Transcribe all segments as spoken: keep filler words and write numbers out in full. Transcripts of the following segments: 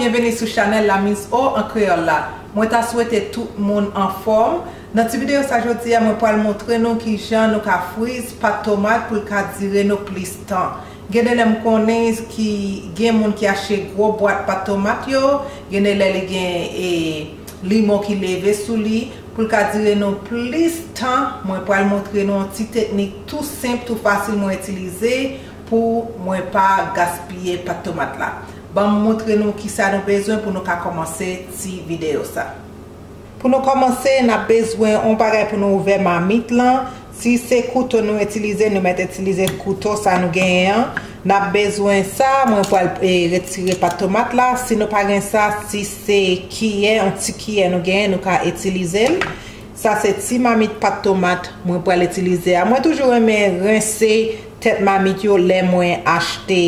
Byenveni sou chanèl La Mise Au an kreyòl la. Mwen ta swete tout moun anfòm. Nan ti videyo sa jodi a, mwen pral montre nou kijan nou ka friz pat tomat pou l ka dire nou plis tan. Gen de lè m konnen ki gen moun ki achte gwo bwat pat tomat yo, gen de lè li gen, e, limon ki leve sou li, pou l ka dire nou plis tan. Mwen pral montre nou yon ti teknik tou senp, tou fasil mwen itilize pou mwen pa gaspiye pat tomat la. Ban m montre nou kisa nou bezwen pou nou ka kòmanse ti videyo sa. Pou nou kòmanse, n ap bezwen yon bagay pou nou ouvè mamit lan. Si se kouto nou itilize, nou mèt itilize kouto sa nou genyen an. N ap bezwen sa, mwen pral, e, retire pat tomat la. Si nou pa gen sa, si se kiyè, yon ti kiyè nou genyen, nou ka itilize l. Sa se ti mamit pat tomat mwen pral itilize a. Mwen toujou renmen rense tèt mamit yo lè mwen achte,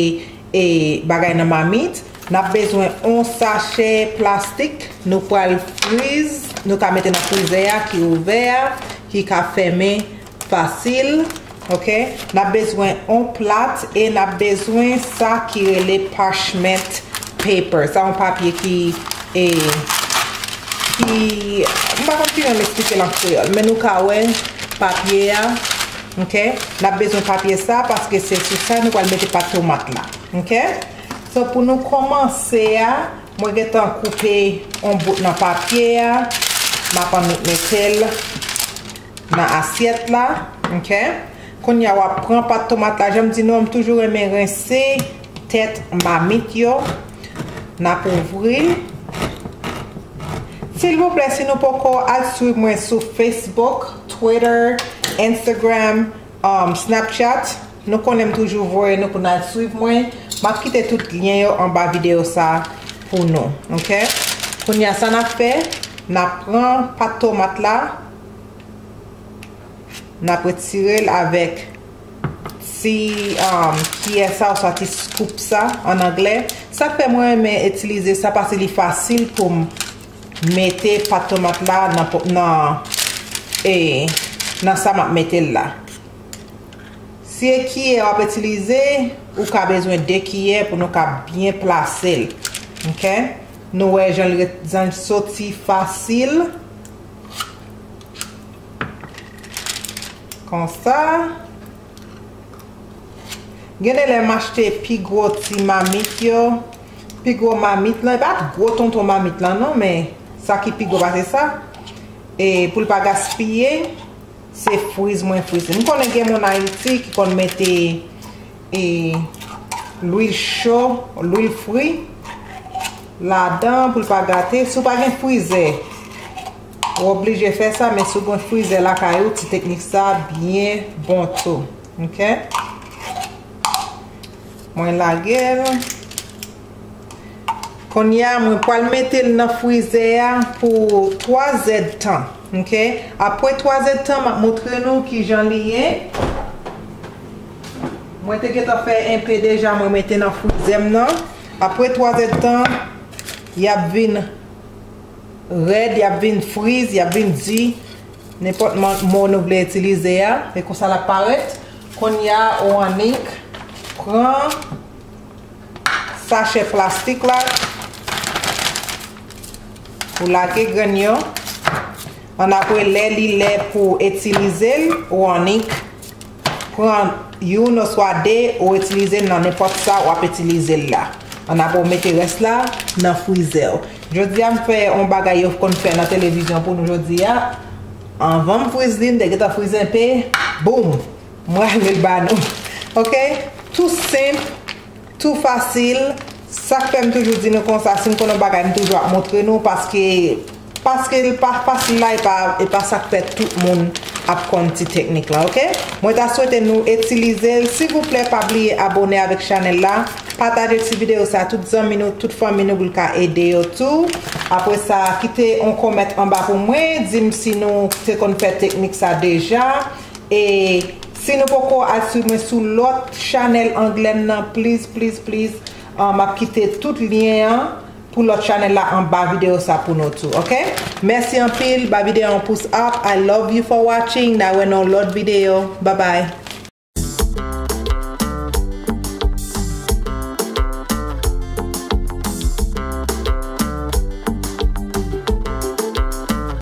e, bagay nan mamit. N ap bezwen yon sachè plastik nou pral friz, nou ka mete nan frizè a ki ouvè a, ki ka fèmen fasil. Ok, n ap bezwen yon plat e n ap bezwen sa ki rele parchment paper. Sa yon papye ki, e, ki, m pa konn kijan m esplike l an kreyòl, men nou ka wè papye a. Ok, n ap bezwen papye sa paske se sou sa nou pral mete pat tomat la. Ok, so pou nou kòmanse a, mwen gentan koupe yon bout nan papye a. M ap annik mete l nan asyèt la. Ok, kounye a w ap pran pat tomat la. Jan m di nou, m toujou renmen rense tèt mamit yo. N ap ouvri l. Silvouplè, si nou poko al swiv mwen sou Facebook, Twitter, Instagram, um, Snapchat, nou konnen m toujou voye nou pou n al swiv mwen. M ap kite tout lyen yo anba videyo sa pou nou. Ok, kounye a sa n ap fè, n ap pran pat tomat la, n ap retire l avèk ti, um, kiyè sa, oswa ti scoop sa an anglè. Sa k fè mwen renmen itilize sa, paske li fasil pou m mete pat tomat la nan, nan, e, nan sa m ap mete l la. Si e kiyè w ap itilize, ou ka bezwen de kiyè pou nou ka byen plase l. Ok, nou wè jan l ret, jan l soti fasil. Konsa. Gen de lè m achte pi gwo ti mamit yo. Pi gwo mamit lan, e pa gwo tonton mamit lan non, men sa ki pi gwo pase sa. E pou l pa gaspiye, se friz mwen friz. M konnen gen moun Ayiti ki konn mete e lwil cho, lwil fri ladan pou l pa gate. Si w pa gen frizè, w oblije fè sa, men si w gen frizè lakay ou, ti teknik sa byen bon tou. Ok? Mwen lage l. Kounye a, mwen pral mete l nan frizè a pou twa zèdtan. Ok? Apre twa zèdtan, m ap montre nou kijan li ye. Mwen te gentan fè enpe deja, mwen mete nan frizè m nan. Apre twa zèdtan, y ap vin rèd, y ap vin friz, y ap vin di, nenpòt mo nou vle itilize a. E konsa l ap parèt. Kounye a, ou annik pran sachè plastik la, ou lage grenn yo. Annapre, lè li lè pou itilize l, ou annik pran youn oswa de, ou itilize l nan nenpòt sa w ap itilize l la. Annapre, ou mete rès la nan frizè w. Jodi a, m fè yon bagay yo konn fè nan televizyon pou nou jodi a. Anvan m friz li, m te gentan friz enpe. Boum! Mwen rale l ba nou. Ok? Tou senp, tou fasil. Sa k fè m toujou di nou konsa, si m konn yon bagay, m toujou ap montre nou, paske, paske l pa fasil la, e pa, e pa sa k fè tout moun ap konn ti teknik la, ok? Mwen ta swete nou itilize l. Silvouplè, pa bliye abone avèk chanèl la. Pataje ti videyo sa tout zanmi nou, tout fanmi nou pou l ka ede yo tou. Apre sa, kite yon kòmant anba pou mwen, di m si nou te konn fè teknik sa deja. E si nou poko al swiv mwen sou lòt chanèl anglè m nan, please, please, please, um, m ap kite tout lyen an pou lòt chanèl la anba videyo sa pou nou tou, ok? Mèsi anpil, ba videyo an pous up. I love you for watching. N a wè nan lòt videyo. Bye bye.